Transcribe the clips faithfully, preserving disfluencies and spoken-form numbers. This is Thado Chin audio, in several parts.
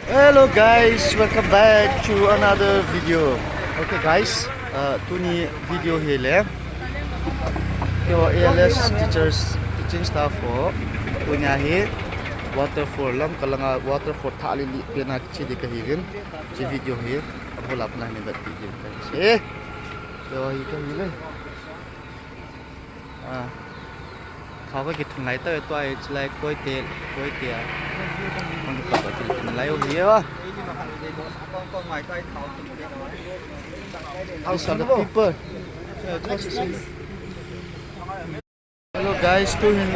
Hello guys, welcome back to another video. Okay guys, uh, tuni video hi le. Keiho A L S teachers, teaching staff ho. Tunia hi waterfall lam kalanga, waterfall thah lili pen a kiche ding kahiuvin. Hiche video hi abul a pat na hin vetpi ding kahi. Keiho hi kahi le. Ah. Khao kakithun lai tah e, tua e, chulai koite, koite a. Hung kipat a thil kin lai u hi a. These are the people. Hello guys, tuhin,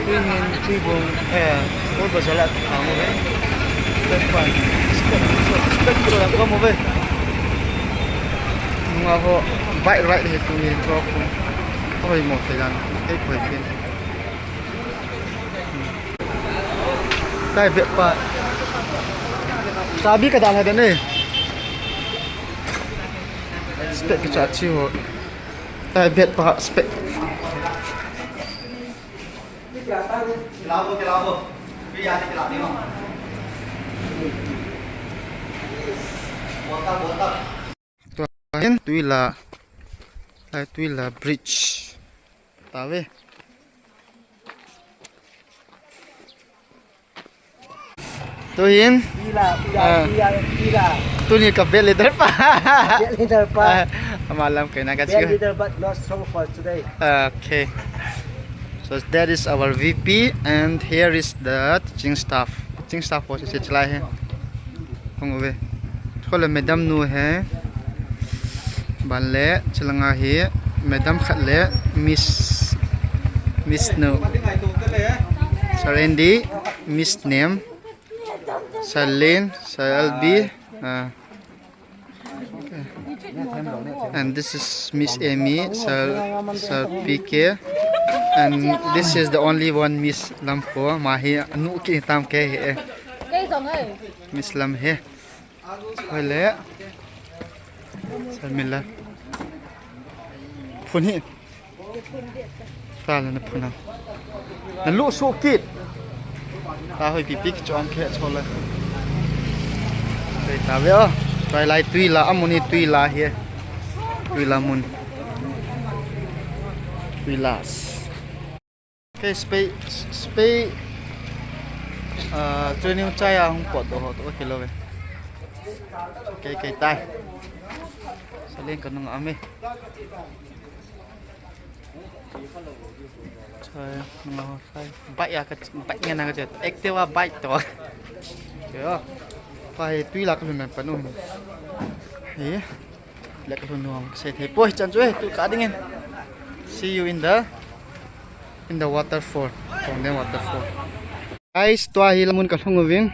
tuhin, tuibung, eh, Old Bazar la kamu ve. Spec pan, spec, spec, spec, spec, kamu ve. Nunga ho bike ride hi tuhin, bro. Oi, mo thei dan, kei khoi pin. Tai bag pa. Sabi ka dal hadan e. Spec ka cha chi ho. Tai bag pa spec. Tua hin Tuila, ai Tuila bridge. Tave. Tuhin. Tuila, Tuila, Ah. Tuila, Tuila. Tuni ka bad leader pa. Bad leader pa. Ah, ama lam kaina ka Bad chiu. Leader but not strong for today. Okay. So that is our V P and here is the teaching staff. Teaching staff ho sese chulai hi. Hung uve. Kho le madam nu hi. Ban le chulanga hi madam khat le Miss, Miss nu. Sarendi, Miss name. Sir Lin, Sir L B. Ah. And this is Miss Amy, Sir, Sir P K. And this is the only one Miss Lamkho. Ama hi anu kitam kei hi e. Miss Lam hi. Hoile. Sir Miller. Phun hi. Tale na phun a. Na lu su kit. Ta hoi pipi kichom khe chole. Sei tave o. Tuilai Tuila, amun hi Tuila hi. Tuila mun. Tuila. Kei spec, spec, ah, training chai a hung potdoh ho to kilo ve. Kei, kei tai. Salen ka nung ame. Chai, nung ho sai. Bike a ka, bike ngen a ka che. Activa bike to. Yo. Pa hi Tuila ka lhun man panu. Hi. Leh ka lhun nuam, sei thei poi, chan chu e, tu ka dingin. See you in the, in the waterfall. Tongden waterfall. Guys, tua hi lamun ka lhung uvin.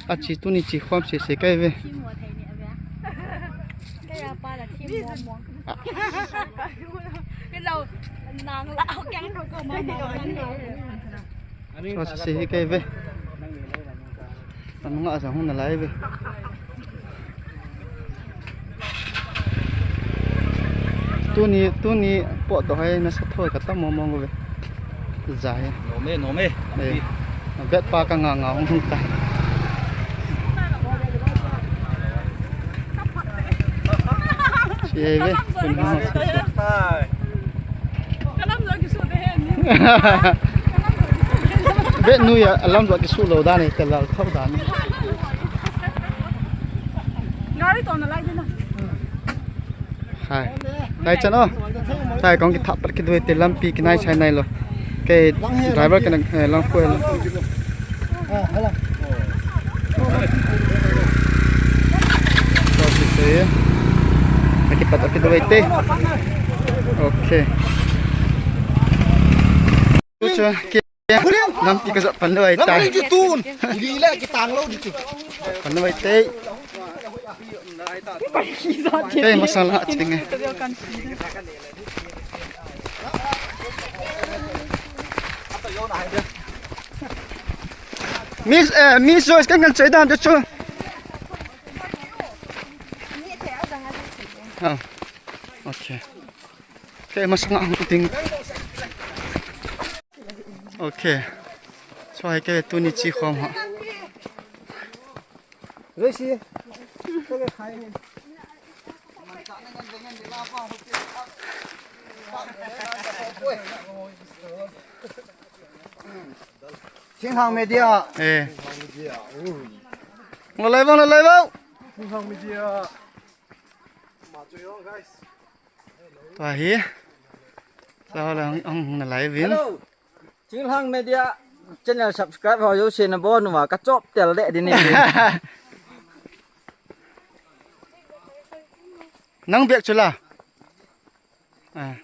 Achi tuni chi khom sese kei ve. Tua sese hi kei ve. Tam nga sa hung nalai ve. Tuni, tuni potdoh hai nasa thoi ka tam mong mong ve. Za he. Nom e, nom e. Eh. Bag pa ka nga nga hung hung ta. Si he ve. Tuni hung si si. Bag nu ya alam do kisu lo dan e, telal thau dan e. Gari to na lai dina. Hai. Nai chan o. Thai kong kithah pat kit uve te lampi kinai chai nai lou. Kei driver kei na, eh, lang koi. Kipat kit uve te. Okay. Chu chu, ke, lampi ka jot pan lou ahi tai. Lampi chu tun. Ili le kitang lou di chu. Pan lou ahi tai. Kei masala ching e. Miss, eh, Miss Joyce, kan kan chai dan chu chu. Oh, okay. Kei masanga hung ting. Okay. So hai kei tuni chi khom ha. Oi, si. Thinglhang Media. Eh. Nalai bang, nalai bang. Thinglhang Media. Tua hi. Tua la ang, ang nalai vin. Hello. Thinglhang Media channel subscribe ho jouse nabon uva kachop tel deh ding ahi. Nang bek chu la. Ah,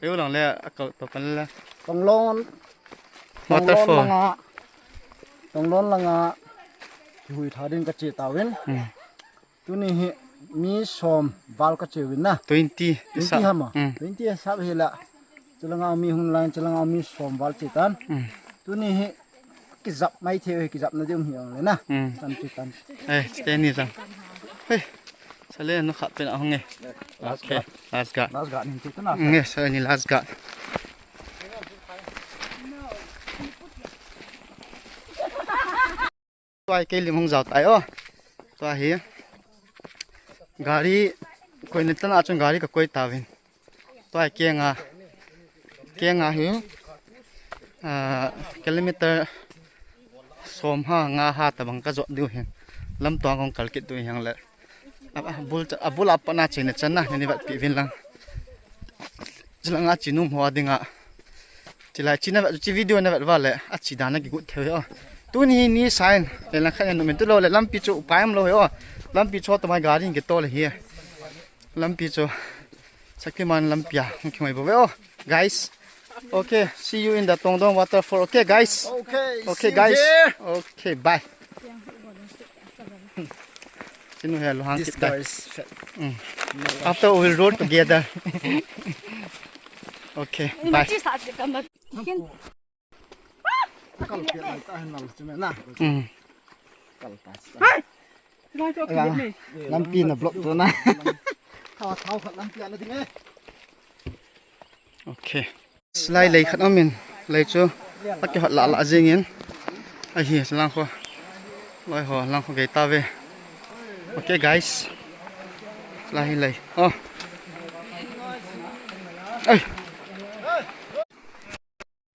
eu lang le, a kau to kan le. Tonglon. Waterfall. Tonglon langa. Tonglon langa. Kihui tha ding kache tauvin. Hmm. Tuni hi mi som val kache uvin na. Twenty. Twenty ham a? Hmm. Twenty sap hi la. Chulanga mi hung lang, chulanga mi som val che tan. Hmm. Tuni hi kijap mai thei, kijap na ding um hi ong le na. Hmm. Tan che tan. Eh, stay ni jang. Hey. Sale nu khat pen ahung e. Last guard. Last guard. Last guard ni tu na. Nge, sale ni last guard. Tua hi kei lim hung jao tai o. Tua hi. Gari koi ni tan a chun gari ka koi tauvin. Tua hi kenga. Kenga hi. Ah, kilometer som ha nga ha tabang ka jot diu hin. Lamtuang kong kal kit diu hin le. A, a bul cha-, a bul a pat na chena chan na, nani vet pi vin lang. Chilanga chinom ho dinga. Chilai china vet, chi video na vet vale, a chi dan na kigut theu o. Tuni ni sign, le lang khan no men tu lo le lampi chu upai um lo o. Lampi chu to mai gari ke to le hi. Lampi chu Shaktiman lampi a, hung kimai bo ve o. Guys. Okay, see you in the Tongdong waterfall. Okay, guys. Okay, okay, see you guys there. Okay, bye. Sinu he luhang kit dai. Disguise. Mm. After we will roll together. Okay, bye. Kal pia lai ta hin nal chu me na. Mm. Kal ta. Lampi na block tu na. Thaw, thaw khat lampi ana ding e. Okay. Slide lei khat amin. Lei chu. Aki hot la la jingin. Ahi, lang kho. Loi ho, lang kho gei ta ve. Okay, guys. Slide lei. Oh. Ai.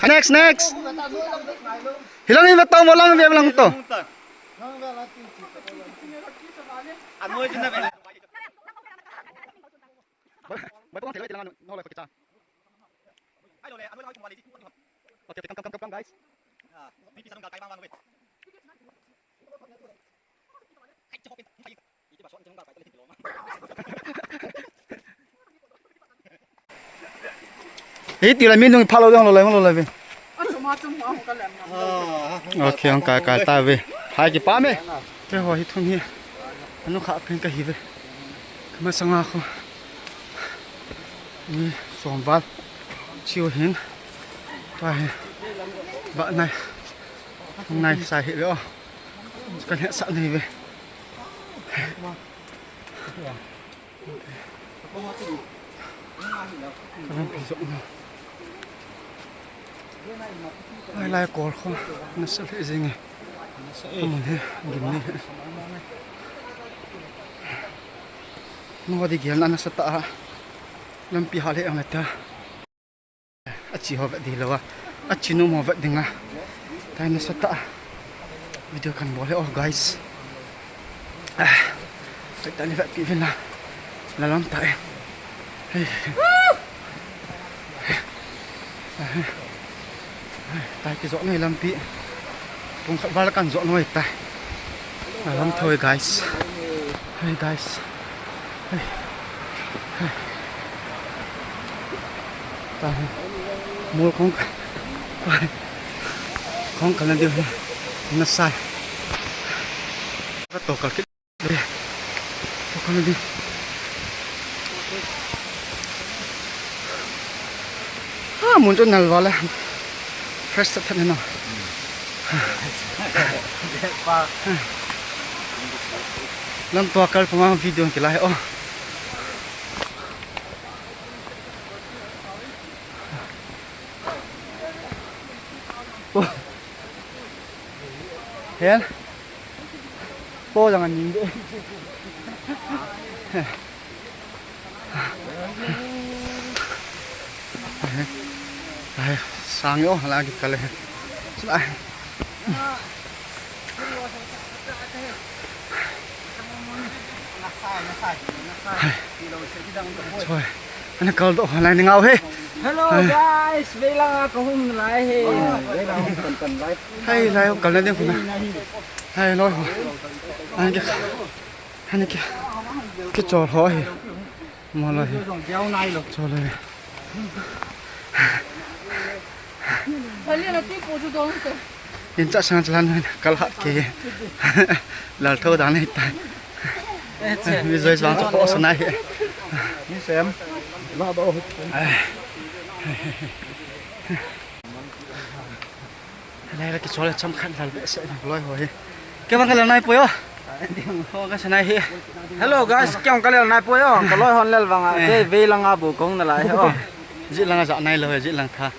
Next, next. Hilang in to, mo lang, lang to. Okay, okay, come, come, come, come, guys. Hiti la mi nung pha lo dang lo lai, lo lai ve. Okay, ang kai kai ta ve. Phai ki pa me. Te ho hi thum hi. Anu kha phen ka hi ve. Kama sanga kho. Ni som val. Chiu hin. Pa hin. Ba nai. Nai sa hi ve o. Kan he sa nai ve. Ka lampi jong. Lai lai kol kho. Nasa le jing e. Amun he, gim ni he. Nodi gel na nasa ta a. Lampi ha le ang ta. Achi ho vet di lo a. Achi nom ho vet dinga. Tai nasa ta. Video kan bol e o, guys. Ah. Kai ta ni vet pi vin la. La lam ta e. Hey. Tai kijot noi lampi. Pung khat val kan jot noi tai. A lam thoi, guys. Hey, guys. Hey. Hey. Ta. Mol kong. Kong kan diu. Nasa. Ka to kal kit. Ko kan di. Ah, mun chu nal val e. Fresh sa than no. Lam tua kal puma video kilai o. Oh. Hen. Po jang aning de. Ai, sang yo, la ki kale. Ai. Choi. Ana kal doh lai ni ngau he. Hello guys, vei langa kahung lai he. Vei langa hung tan tan lai. Hai lai kal na ding khuna. Hai loi ho. Ani ki. Ani ki. Kichol ho he. Mo loi he. Chol loi. Alien a ti po chu dong te. In cha sang chalan kal hat ke. Lal tho dan he ta. Mi joi jang cha po sa nai he. Mi sem. La ba ho. Lai la kichol le cham khat lal behseh loi ho hi. Kei vang ka lal nai poi o. Ho ka sa nai hi. Hello guys, kei vang ka lal nai poi o. Ka loi hon lal vang a. Eh. Kei vei langa bu kong na lai ho. Ji langa ja nai lo, ji lang tha.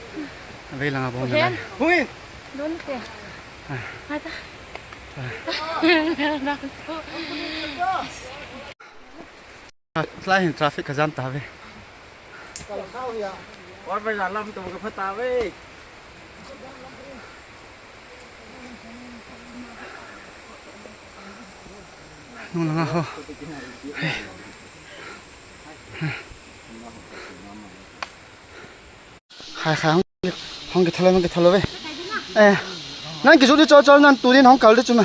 Vei langa bu na lai. Hui. Don te. Ata. Lai hin traffic ka jam ta ve. Or bai lam tu ka phata ve. Nung langa ho. Hai. Hai, hai, hong, hong kithalo, hong kithalo ve. Eh, nang kisu di cho, cho, nang tu din hong kal di chu ma.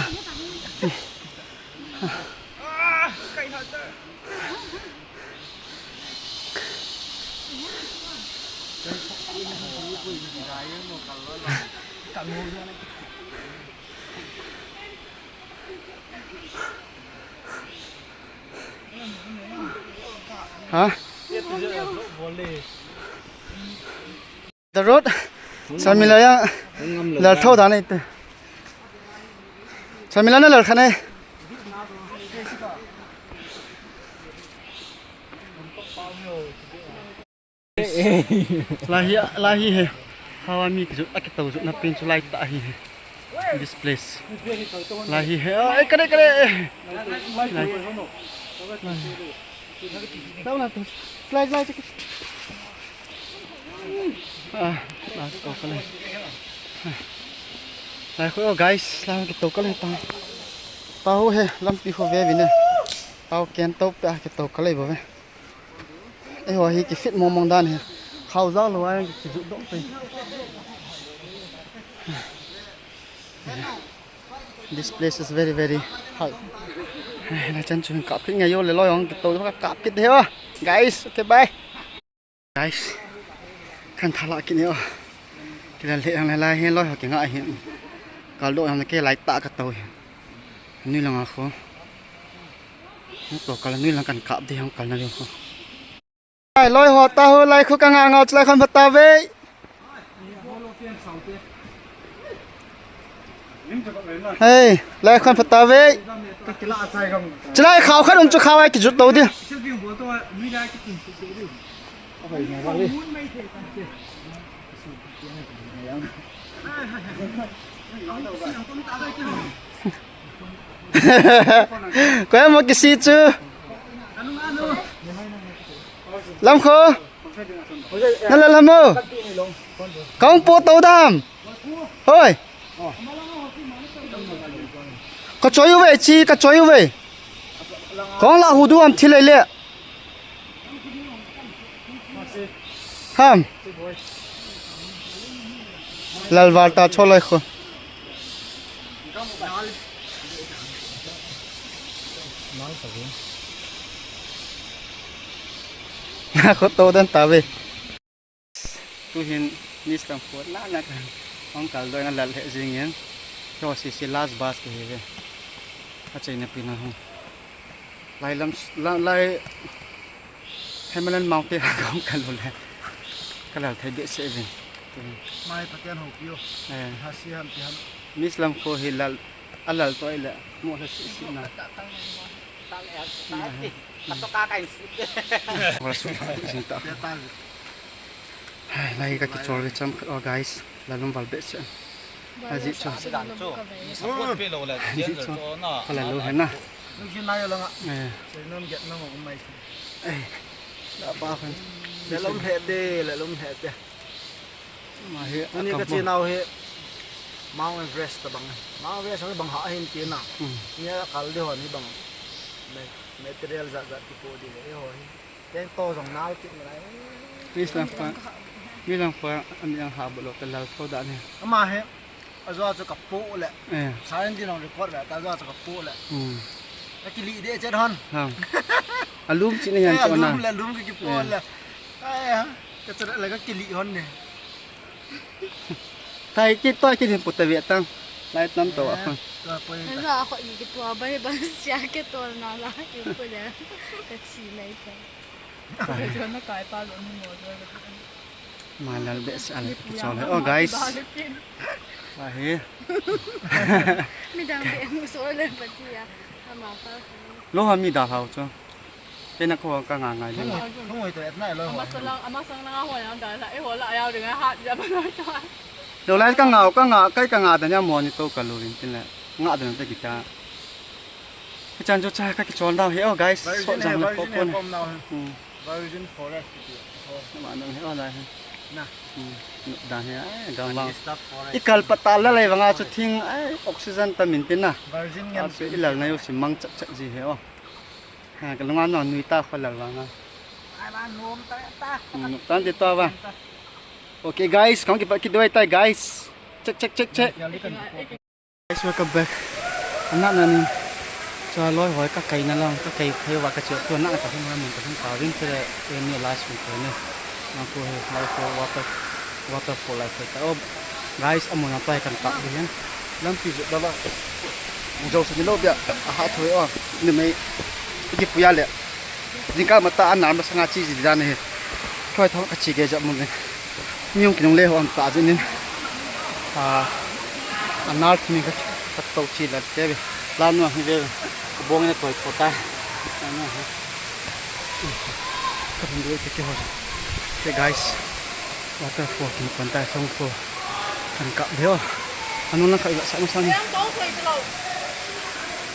Ha? The road. Samila ya. Lal tho da nei te. Samila na lal kha nei. Lai hi, lai hi he. Hawa mi kisu, akito su na pin su lai ta hi he. This place. Lai hi he. Ai, kare, kare. Lai. Lai. Lai, lai, lai. Ah, lai to kale. Lai khu guys, lai kito kale ta. Tao he, lampi khu ve vin e. Tao ken to pe kito kale bo ve. Eiho hi ki fit mong mong dan hi. Khao jao lou a ki ju dong pe. This place is very, very high. Lai chan chu kap kit ngai yo le loi hong kito kap kit de o. Guys, okay, bye. Guys, kan thala kit ni o. Kila le ang lai hin loi ho ki nga hin. Kal do ang ke lai ta ka to hin. Nui langa khu. Hung to kal nui lang kan kap de hung kal na de khu. Ai, loi ho ta ho lai khu ka nga nga chalai khon pha ta ve. Hei, lai khon pha ta ve. Chalai khao khat um chu khao ai ki jut to di. Koi mo kisi chu. Lam kho. Na la lam mo. Kong po to dam. Hoi. Ka choi u ve chi, ka choi u ve. Kong la hu du am thi le le. Ham. Lal val ta cholai khu. Na khu to dan ta ve. Tu hin Miss Lamkho na na hong kal doi na lal he jing in. Kho si si last bus ke he ve. A chei na pi na hong. Lai lam, la-, lai Himalayan mountain ha kong kal le. Ka lal thei behseh vin. Mai Pathen ho pio. Eh. Ha si ham ti ham. Miss Lamkho hi lal, a lal toi le. Mo la si si na. Ka to ka ka in si. Mo la su sin ta. Ya ta. Hai, lai ka kichol ve cham khat o guys. La lum val behseh. Ajeh chu. Support pe lou le, ajeh chu. Kala lou hena. Nung hin nai langa. Eh. Sei nom get na mo mai. Eh. Da pa khan. Le lom he te, le lom he te. Ma he. Tuni ka chenau hi Mount Everest tabang. Mount Everest bang ha hin tina. Hmm. Nia kal de hon hi bang. Material jat jat kipo di le ho hi. Teng to jong nal kit nalai. Mi lang pa, mi lang pa, an yang ha bolo ka lal tho da ni. Ama he, ajo chu ka po le. Eh. Silent din record le, ta ajo chu ka po le. Hmm. Ka kili de chet hon. Ha. Alum chi ni han to na. Alum le, alum ka kipo le. Ai ha. Ka chu le ka kili hon ne. Tai ki to ki din puta ve tang. Lai tam to a. Ka poi. Ajo a kho ki kitua bai bang sia ke to na la ki pu le. Ka chi nai ta. Malal be sa ala kichol hai. Oh, guys. Ahi. Midang be mu so le patia. Ama pa. Lo ha mi da hau chu. Kei na ko ka nga ngai le. Thung hoi to et nai lo. Ama sang lang, ama sang lang a ho yang da la. E ho la ya de nga ha ya ba lo to. Lo lai ka nga, ka nga, kai ka nga da nya mo ni to ka lo vin tin le. Nga da na ta kita. Kachan chu cha ka kichol dau hi, oh, guys. Virgin sot jang he, le virgin pon he, pon. Pom nau he. Hmm. Virgin forest ti. Oh. Ma nang he, oh, lai he. Na. Hmm. Dan he, ai, gam vang. Stuff forest. I kal pat ta la lai vanga chu thing, ai, oxygen ta min tin na. Virgin ngen. Ape i lal na yo si mang chak chak ji he, oh. Ha, ka lunga no nui ta kho lal vanga. Ai, ma nom ta ta. Hmm, tan de to va. Okay, guys, kong ki pa ki doi tai, guys. Check, check, check, check. Guys, welcome back. Ana na ni. Cha loi hoi ka kai na lang, ka kai phei va ka che tu na ka hung na mun ka hung ka rin te ni lai sun te ni. Na ko he lai ko water, waterfall lai ko ta. Oh, guys, amun na pai kan ta bi hen. Lampi jo da ba. Jo se ni lo bia. Aha thoi oh. Ni mai. Ki puya le. Jingkah matah a nal masanga chi ji dan hi. Thoi thong ka chi ge jap mun. Mi hung kinung le ho am ta jin in. A, a nal thimi ka, ka to chi la te ve. La nu hi ve. Ka bong na toi pho ta. Ka hung du te ke ho. Ke guys. Waterfall kin pan ta song pho. Kan ka ve ho. Anu na ka sa ma sang. Yang bong toi lo.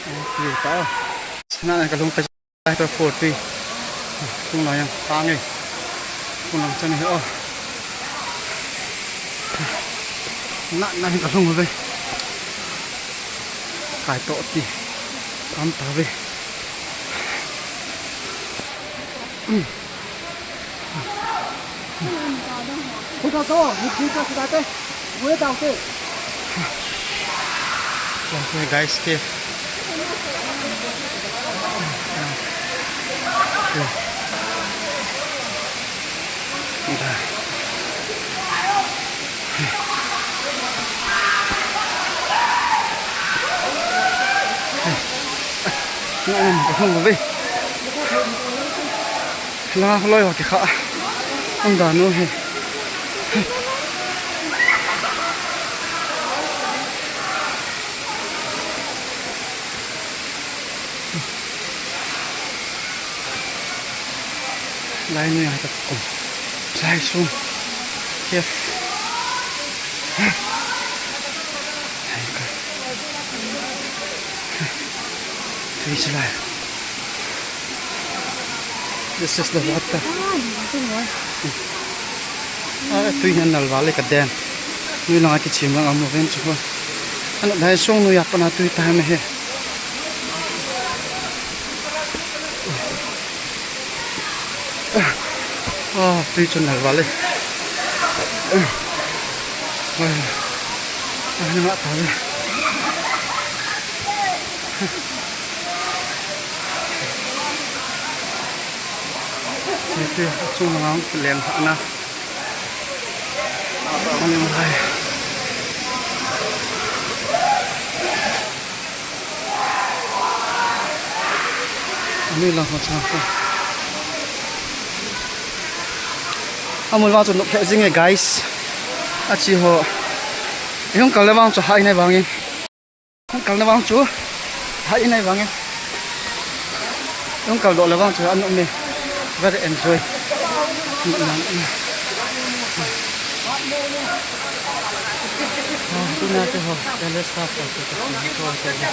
Ang pi ta. Na ka lung ka Waterfall tui. Kung la yang pang e. Kung lang chan e oh. Na na ka lung ve. Kai to ti. Am ta ve. Kung ka to, ni kung ka sida te. Gue dau te. Guys, ke. Nga, nga, nga, nga, nga. La loi ho ki kha. Ang danu he. Lai ni ha ta ko. Lai su. Yes. Hai ka. Tui chu lai. This is the water. Ah, tui hi nal val e ka den. Nui langa kichim lang amu ven chu ko. Ana dai song nui a pana tui ta me he. Ah, tui chu nal val e. Ah, ah, nga ta ve. Hiti, chung lang leng ha na. Ani mai. Ani lang ho chang ko. Amul vang chu nop lheh jing e, guys. Achi ho. Ihung kal le vang chu hai nai vang in. Hung kal na vang chu. Hai nai vang e. Hung kal doh le vang chu an um e. Very enjoy. Tuna te ho, L S staff ho, te te te, to te te.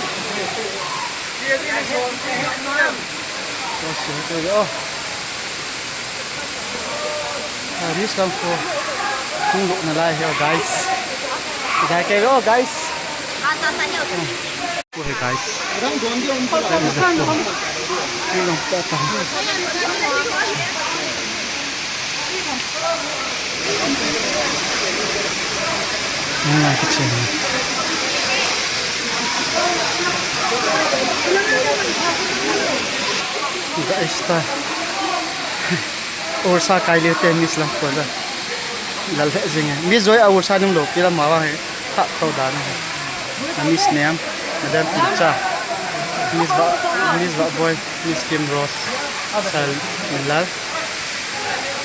To se te, oh. Ah, Miss Langpho. Hung lok na lai ho, guys. Guys, ke ho, guys. Ko he, guys. Ni long ta ta. Ni long ta chen. Guys ta. Ursa kai le te Miss Langpho la. Lal he jing e. Miss Joy a Ursa nung lo kila ma wa he. Tha tho dan he. Miss Niam, Madam Pincha. Miss Ba, Miss Ba Boy, Miss Kim Rose, Sal Milal,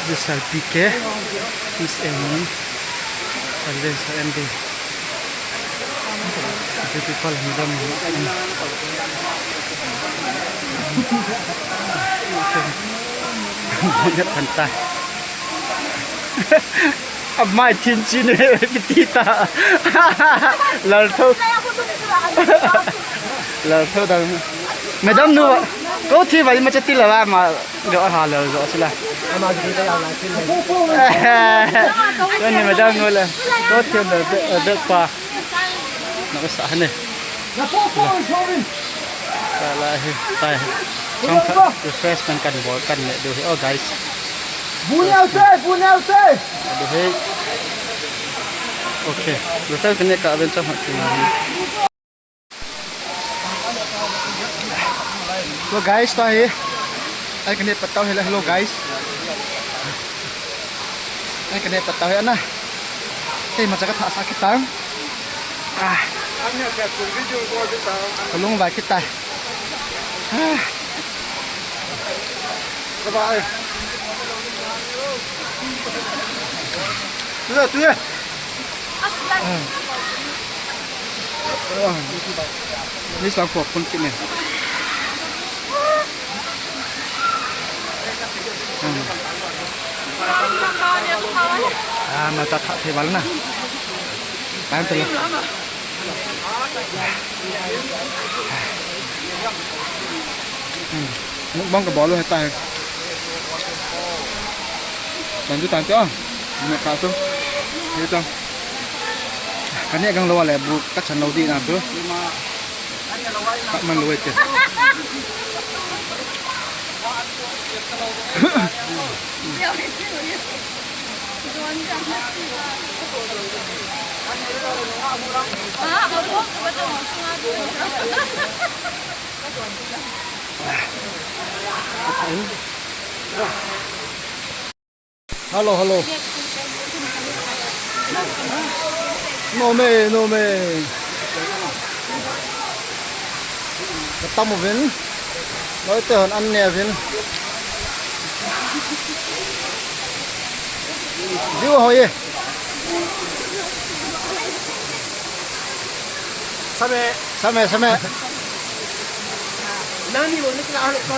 Miss Sal P K, Miss Amy, Sal Len, Sal M D. Beautiful, Madam. Bonnet panta. Ab mai thin chin piti ta. Lal tho. Lal tho dang. Madam nu. Ko thi vai ma chati la ma. Jo ha lal jo sila. Ni madam nu la. Ko thi la, pa. Na ka sa ne. Kala hi, tai hi. Chomkhat refreshment kan bol kan ne diu hi. Oh, guys. Bu neo te, bu neo te. Diu hi. Okay. Refresh kan ne ka ben chomkhat tina hi. So guys, ta hi. Ai kan ne patau hi la, hello guys. Ai kan ne patau hi ana. Te ma cha ka tha sa ki tang. Ah. Kalung vai kita. Ah. Tuya, tuya. Ni sang ko pun kini. Ah, mata tha thei bal na. Tan tele. Hmm. Mukbang ka bol u heta he. Tan tu tan tu. Mukbang tu. Heta. Kani gang lo le bu ka chan lo di na tu. Ka man lo te. Hello, hello. Nome, nome. Katam uvin. Loi te hon an ne uvin. View hoi e. Same. Same, same. Nani mo ni kila ano ko.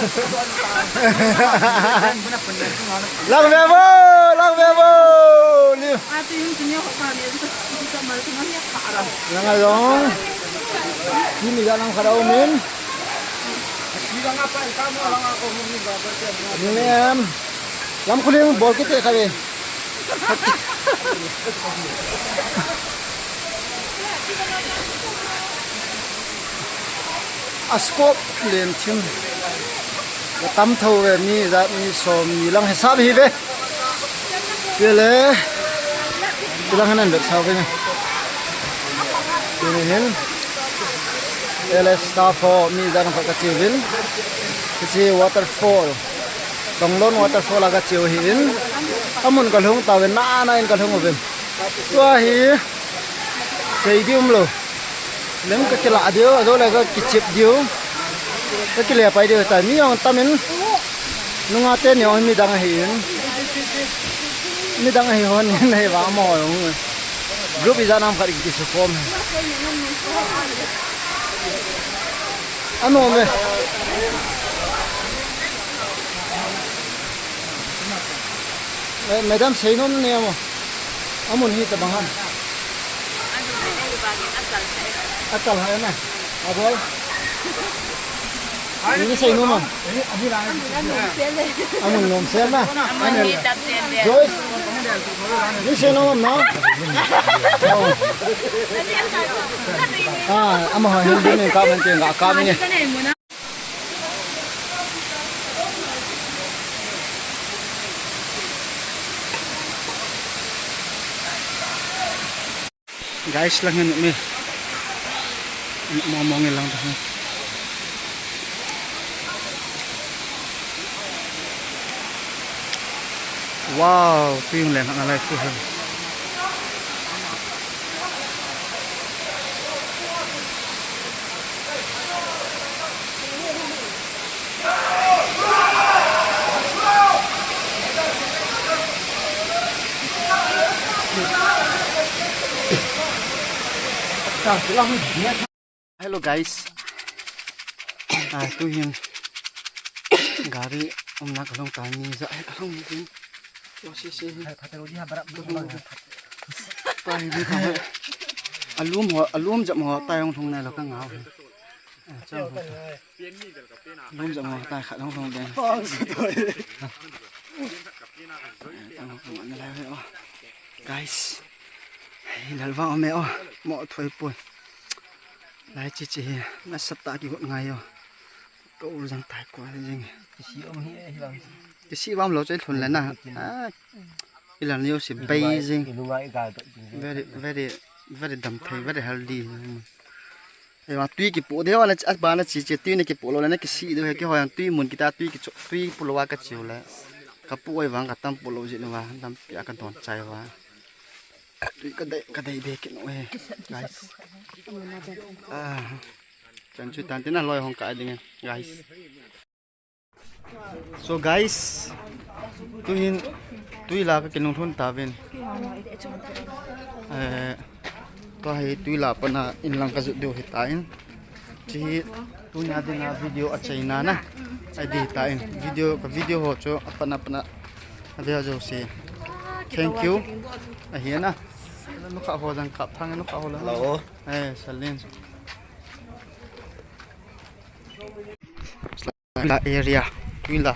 Lang bebo, lang bebo. Liu. Ati yung sinyo ko pa niya dito, dito mal ko niya para. Lang along. Kini ga lang karaw min. Hindi nga pa, ikaw mo lang ako, hindi ba? Ni em. Lam kuling bol kite kali. A scope len thim. Ka tam tho ve mi jat mi som ni lang hisap hi ve. Pele. Ti lang hanan vet sao ve. Pele hin. L S staff ho mi jat ka chi vin. Chi waterfall. Tonglon waterfall a ka chiu hi in. Amun ka lhung ta ve na na in ka lhung ve. Tua hi. Sei di um lo. Lem ka kila diu, ajo le ka kichip diu. Ka kile pai diu ta mi ong tamin. Nunga te ni ong mi dang hi in. Mi dang hi hon ni nei va mo ong. Group ija nam khat ki su form. Ano me. Eh, madam, sei nom ne mo. Amun hi ta bang han. Atal hai na. Abol. Ni sei nom am? Amun nom sel na. Joyce. Ni sei nom am na? Ah, ama ha hin din ka man ke nga ka ni. Guys, lang hin me. Mo mo nge lang ta. Wow, tui hung leng hang alai pu hen. Hello guys. Ah, tu hin gari umna kalung ta ni ja kalung ni tin. Yo si si. Pa hi ni ta. Alum ho, alum jam ho ta yong thong nai lo ka ngau. Ah, chang ho. Alum jam ho ta khat hong thong den. Chang ho, chang ho, na lai ho. Guys. Hei, lalvang ome o. Mo thoi pun. Lai chi chi hi. Nasatah a kihot ngai o. Ka u jang tai ko jing. Kisi om hi, hi bang. Kisi bam lo chai thun le na. Ah. Ilan ni o si bei jing. Very, very, very dam thei, very healthy. Ei, wa tui kipoh deu a, a bana chi chi tui na kipoh lou le na kisi deu he kihoi ang tui mun kita tui kicho, tui pu lou a ka chiu le. Ka pu oi vang ka tam pu lou ji nu va, dam pia ka don chai va. Tui ka dei, ka dei be ki nu he, guys. Ah. Chan chu tan tin a loi hong ka ding e, guys. So guys, tu hin tui la ka kinung thun ta vin. Eh, tua hi tui la pana in lang ka jut deu hi ta in. Chi hi tunia dinga video a chaina na. Ai di ta in. Video ka video ho chu a pana pana a veo jo si. Thank you. Ahi na. Nu kha ho jang kap thang nu kha ho la. Hello. Eh, Salin. La area, tui la.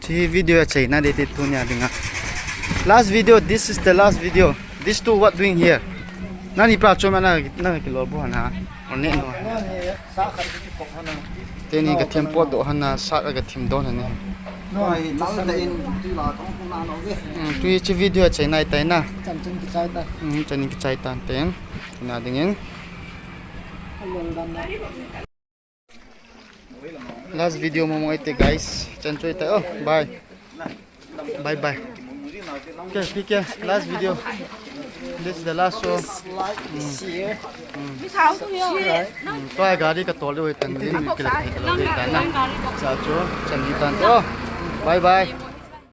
Chi video a chaina de te tunia dinga. Last video, this is the last video. These two what doing here? Nani pra choma na na kilo bo na. One no. Teni ka thim pot doh hana, sat ka thim doh hana. No, ai, lal da in, tui la tong kong na no ve. Hmm, tui chi video chai nai tai na. Chan chun ki chai ta. Hmm, chan ki chai tan ten. Na ding in. Last video mo mo ite, guys. Chan choi ta. Oh, bye. Bye bye. Okay, P K, last video. This is the last show. Like, share. Mm. Tua gari ka tol de tan din mi kila tan. Sa cho, chan di tan. Oh, bye bye.